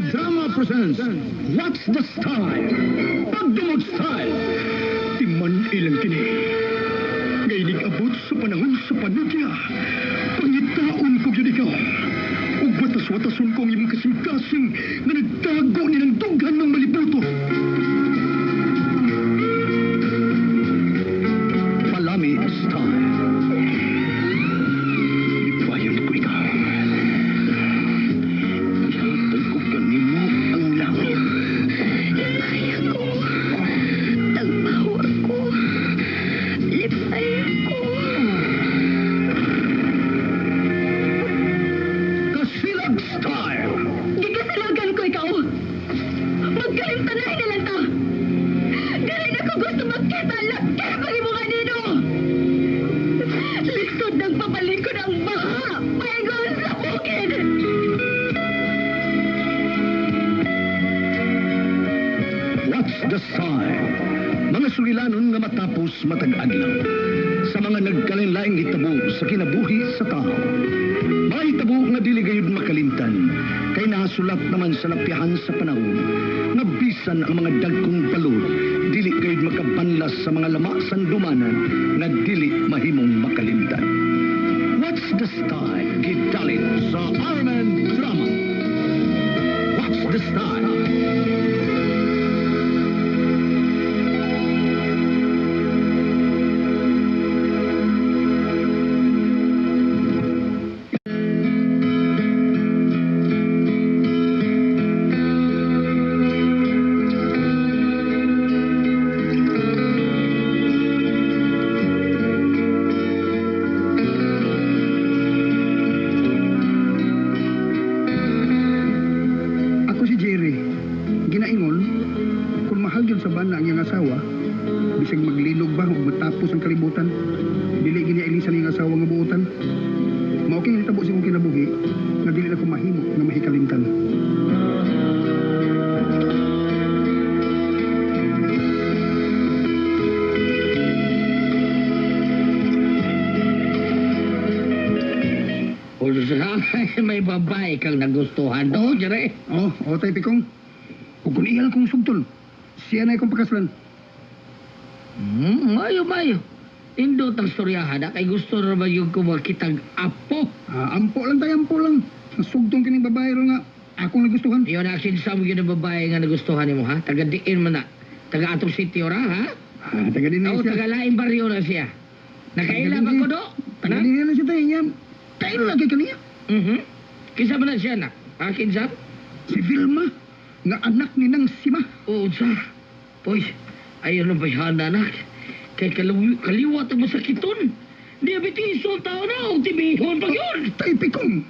Armen Drama presents What's the Style? Pagdumot Style! Timan ilang kini. Ngaynig abot sa panahon sa panudya. Pangitaon ko gyud ikaw. Ug watas-watason ko ang imong kasing-kasing nga nagtago nilang dughan ng malibuto. Palami Style. Ipayon ko ikaw. Ihatag ko kanimo ang langit. Lipay ako. Tagpawa ko. Lipay ako. Kasilag Style! Gigasilagan ko ikaw. Magkalimtanahin na lang ta. Dili na ko gusto magkita. Laki pag imo kanino. Lisod ng pabalikon ang baha. Paingon sa bukid. What's the Style? Mga sulilanon nga matapos matag adlaw. Sa mga nagkalain-laing hitabo sa kinabuhi sa tao. Mga hitabo nga dili gayud makalimtan kay nahasulat naman sa lapyahan sa panahon nga bisan ang mga dagkong balod dili gayud makabanlas sa mga lama sandumanan nga dili mahimong makalimtan. What's the Style? Gidalit sa Armen Drama. What's the Style? Ako si Jerry. Ginaingon, kung mahal yun sa bana ang iyang asawa, bisag maglinog ba o matapos ang kalibutan, dili gini ilisan ang iyang asawa nga buotan. Mao kay nitabo sa imong kinabuhi nga dili na ko mahimo nga mahikalimtan. May babae kang nagustuhan do, Jere. Oh, oh tay pikong. Ug kung iya lang kong sugtol, siya na akong pakaslan. Mayo, mayo. Indot ang storyahan na kay gusto na ba yung kumakitag apo. Ah, ampo lang tayo, ampo lang. Sugtong kining babae ron nga akong nagustuhan. Yun ang kinsa mo yun ang babae nga nagustuhan nimo ha? Taga diin man na. Taga atong city ora, ha? Ah, taga din O, siya. taga laing baryo na siya. Nakaila ba ko do? Taga Na? din na siya tayo niya. Kayo lagi kaniya. Mhm. Kinsa man na siya na? Ha, kinsa? Si Vilma, nga anak ni nang Sima. Oo, sa. Uy, ayun ang bayhana na. Kay kaliwat ang masakiton. Diabetes ang tao na, og tibihon pag yun. Tay pikong.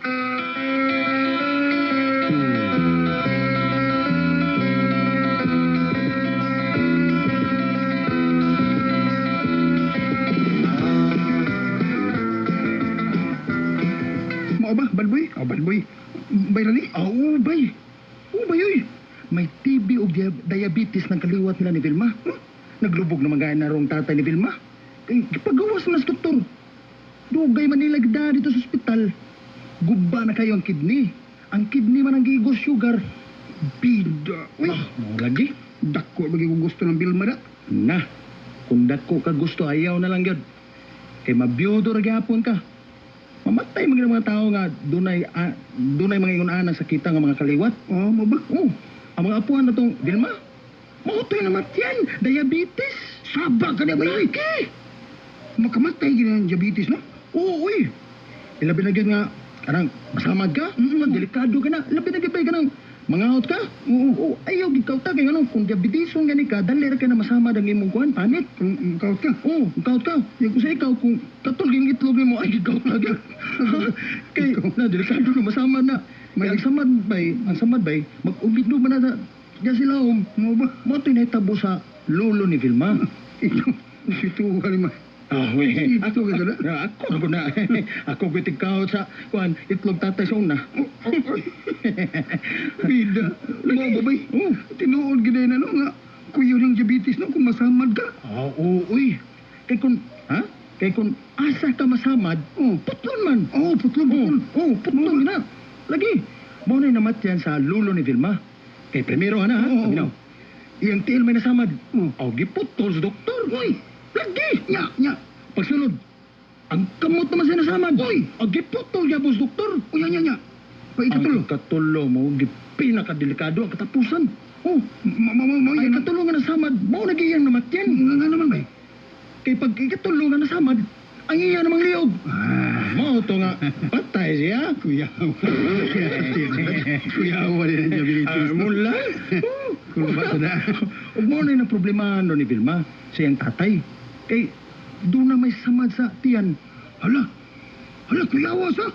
Mao ba, bad boy? Oh, bad boy. Bayrani? Ah, ubay. Ubay, uy. May TB o diabetes ng kaliwat nila ni Vilma. Huh? Naglubog naman gaya na rong tatay ni Vilma. Kay gipagawas na sa doktor. Dugay man nila gida dito sa ospital. Guba na kayo ang kidney. Ang kidney man ang gigos sugar. Bida. Uy, Ah, mao lagi. dako ba gyud gusto ng Vilma da? Na, kung dako ka gusto, ayaw na lang yun. Kay mabiyudo ra gyapon ka. Mamatay mga mga tao nga dunay dunay mga ingon ana sa kita nga mga kaliwat. Oh, mo ba? Oh, ang mga apuhan na tong Vilma. Mao to'y namatyan, diabetes. Saba ka na ba yun? Lagi. Makamatay gyud ang diabetes, no? Oo, uy. Ilabi na gyud nga kanang masamad ka, delikado ka na. Labi na gyud pa kanang mangaot ka. Oo, oo, ayaw gid kauta kay anong kung diabeteson gani ka, dali ra kay na masamad ang imong kuan panit. Kung kaut ka. Oo, oh, ka. Yung kung sa ikaw, kung katol yung itlog nimo, ay, ikaw ka. Kay, na, delikado na, masama na. May ang samad bay, mag-umid no man na, diyan sila, Mo ba? mo ito'y nahitabo sa lolo ni Vilma. Ito, ito ka lima. Ah, we. Ito ka na. Ako na ko na. Ako ko ikaw sa, kuan, itlog tatay sa una. Bida. Mo ba bay? Oh. Tinuod gyud na no nga kuyo ng diabetes no kung masamad ka. Ah, oo, uy. Kay kung, ha? Kay kung asa ka masamad, Oh. putlon man. Oh, putlon, putlon. Oh, putlon na. Lagi. Mao na namatyan sa lulo ni Vilma. Kay primero ana ha, Oo. paminaw. Iyang tiil may nasamad. Oo. Aw giputol sa doktor. Uy! Lagi! Nya, nya. Pagsunod, ang kamot naman siya nasamad. Uy! Aw giputol gyapon sa doktor. Uy, nya, nya. Pa ikatulo. Ang ikatulo mo pinakadelikado ang katapusan. Oh, ma ma ma ma Ay yan. ikatulo nga nasamad, mao na giyang namatyan. Nga nga naman bay. Kay pag ikatulo nga nasamad, ang iya namang liog. Ah, Mao to nga patay siya. kuya. Kuya, wala na diabetes. Ah, mula. Kulba sa na. Ug mo na yung problema no ni Vilma sa iyang tatay. Kay doon na may samad sa tiyan. Hala. Hala, kuya sa.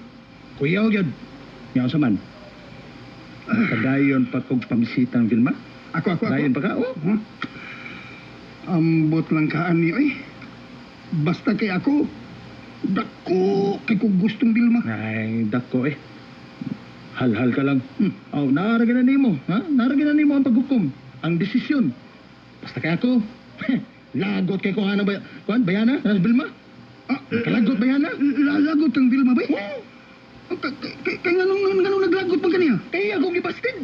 Kuyaw gyud. Nya unsa man? Padayon pa kog pamisitang Vilma. Ako, ako, ako. Dayon pa ka? Oh. Huh? Ambot lang kaan ni oy. Basta kay ako, dako kay ko gustong Bilma. Ay, dako eh. Halhal ka lang. Hmm. Oh, naara na nimo, ha? Naara na nimo ang paghukom, ang desisyon. Basta kay ako, lagot kay kuha na ba? Kuan bayana, na Vilma? Ah, Kalagot bayana? Lalagot ang Bilma bay? Oh, Kay nganong nganong naglagot man kaniya? kay akong gibastid.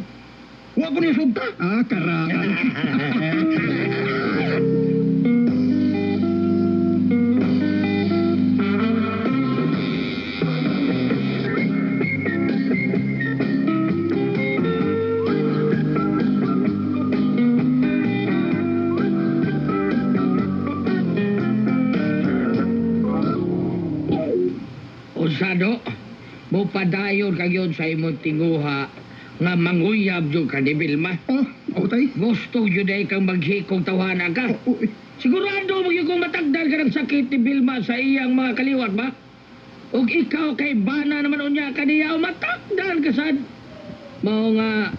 Wa ko niya sugta. Ah, karaan. Unsa do? Mupadayon ka gyud sa imong tinguha nga manguyab jud ka ni Vilma. Oh, oh tay. Gusto jud ay kang maghikog tawhana ka. Oh, oh, eh. Sigurado mo gyud kung matagdal ka ng sakit ni Vilma sa iyang mga kaliwat ba? Ug ikaw kay bana naman unya kaniya o matakdal ka sad. Mao nga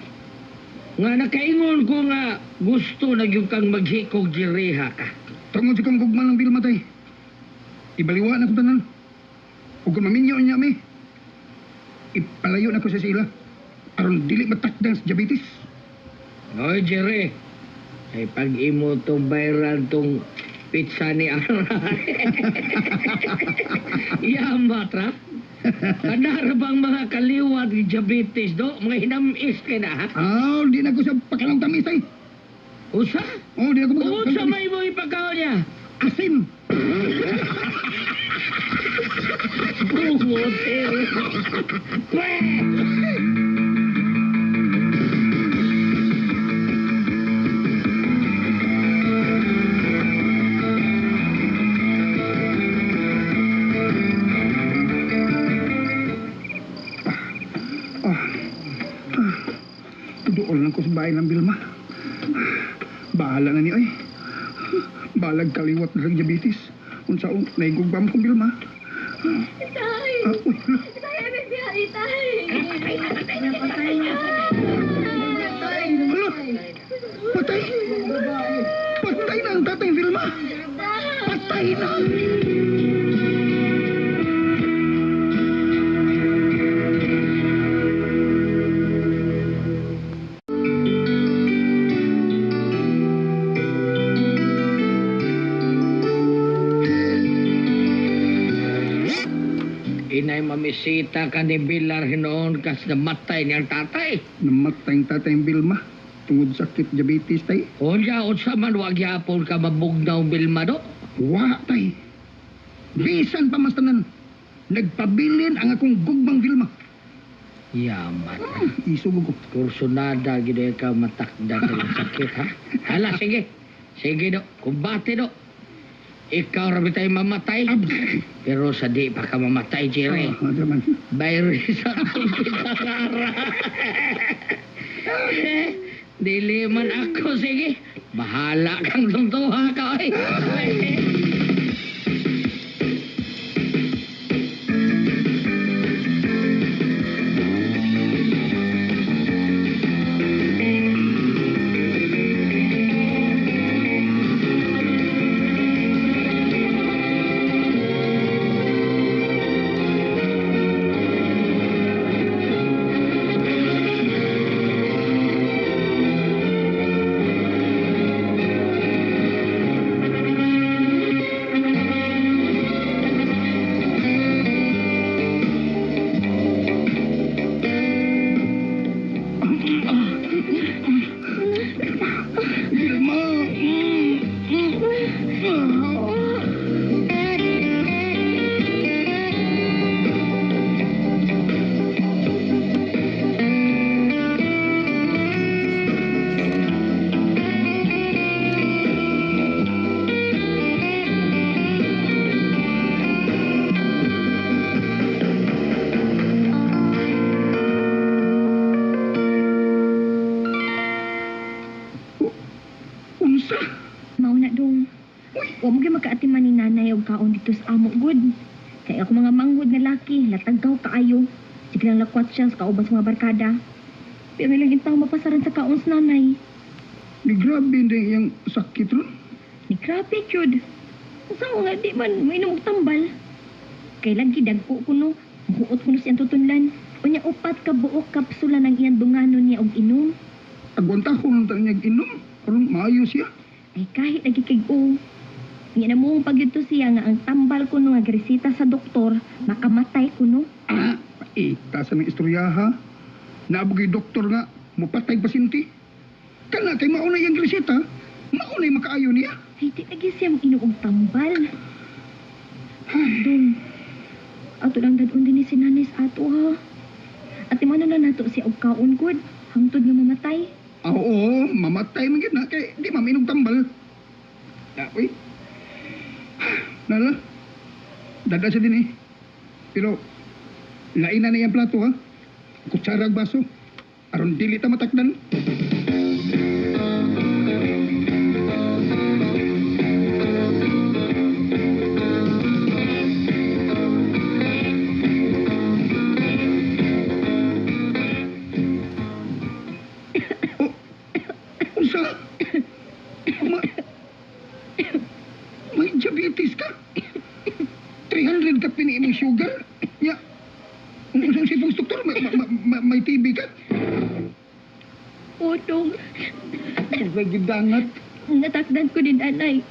nga nakaingon ko nga gusto na gyud kang maghikog diriha ka. Tungod sa kong gugma ng Bilma tay. Ibaliwa na ko tanan. Ug kung maminyo niya mi, ipalayo na ko sa sila. Aron dili matakdan sa diabetes. Hoy, Jerry. Ay, pag imo tong viral tong pizza ni Ara. Yama, tra. Kanara bang mga kaliwat ni diabetes, do? Mga hinamis ka na, ha? Ah, di na ko sa pakalang tamis tay. Usa? Oh, di na ko pakalang Unsa tamis. may mo ipagkaon niya? Asin. Bumote. Pwe! Ah, ah, doon lang ko sa bahay ng Bilma. Bahala na ni ay. Balag kaliwat na sa diabetes. Unsa un naigugam kong Bilma. Tay! Ah, uy, hala. Tay, ano siya? Tay! Hala! Patay! Patay na ang tatay Vilma! Patay na! Inay mamisita ka ni Bilar hinoon kas namatay niyang tatay. Namatay ang tatay Vilma tungod sakit diabetes tay. Unya, unsa man wag yapon ka mabugnaw Bilma, do? Wa tay. Bisan pa mas tanan. Nagpabilin ang akong gugmang Vilma. Yaman. Isugo ko. Kursunada gid ka matakda sa iyong sakit ha. Hala sige. Sige do, kumbate do. Ikaw ra bitay mamatay. Pero sa di pa ka mamatay, Jerry. Ah, naman. Bayri sa kitakara. Dili man ako, sige. Bahala kang tuntuha ka, oy. Wa mo gyud makaatiman ni nanay og kaon dito sa amo gud. Kay ako mga manghod na laki, latagaw kaayo. Sige lang lakwat siya sa kauban sa mga barkada. Pero ilang intang mapasaran sa kaon sa nanay. Di grabe din iyang sakit ron. Ni grabe jud. Sa nga di man mainom og tambal. Kay lagi dagko kuno, muhuot kuno siyang tutunlan. Unya upat ka buok kapsula ng iyang dunganon niya og inom. Agwanta ko nung tayo niya inom. Aron maayo siya. Ay kahit lagi kay o. Nga na mo pagyudto siya nga ang tambal kuno nga greseta sa doktor, makamatay kuno. Ah, paita sa ng istorya ha. Naabog doktor nga, mupatay pasinti. Kana kay mauna iyang reseta, mauna yung makaayo niya. Ay di lagi siya mo og tambal. Dong, ato lang dadon din ni si nanay sa ato ha. At imano na nato siya og kaon gud, hangtod nga mamatay. Ah, oo, mamatay man gyud na kay di man mainog tambal. Ah, uy. Nala. Dada siya din eh. Pero lain na na iyang plato ha. Kutsara ug baso. Aron dili ta matakdan. Oh, unsa? Ma may diabetes ka? 300 ka pini imong sugar? Ya. Unsa si pong doktor may, ma, ma, may TB ka? Utong, Nagidangat. natakdan ko din anay.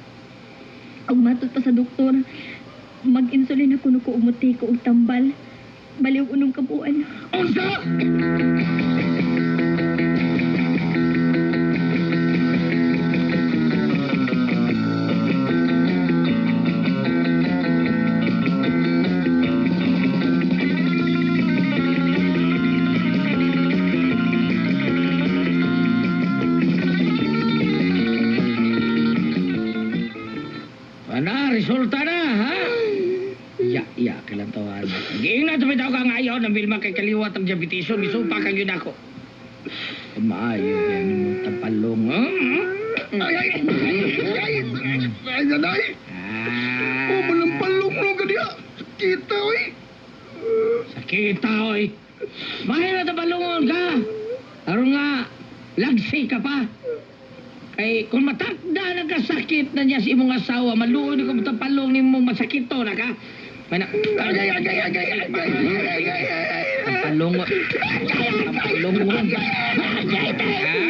Og matod pa sa doktor, mag-insulin ako no ko umuti ko og tambal. Baliw unong kabuan. Unsa? Ana, resulta na, ha? Ya, ya, kailan tawahan. Giingnan sa bitaw ka ngayon, ang Vilma kay kaliwat ang diabetiso, misupa kang yun ako. Maayo, yan mo tapalong. Ay, ay, ay, ay, ay, ay, ay, Ah, Oh, malampalong no kaniya. Kita, oy. Sakita, oy. Mahal na tapalungon ka. Aron nga, lagsi ka pa. Kay kung matakda na ka sakit na niya sa imong asawa, maluoy ni ko tapalong nimo masakit to na ka. Mana, Ay, ay, ay, ay, ay, ay, ay, ay, ay, ay, ay. Tapalong. Tapalong. Ah!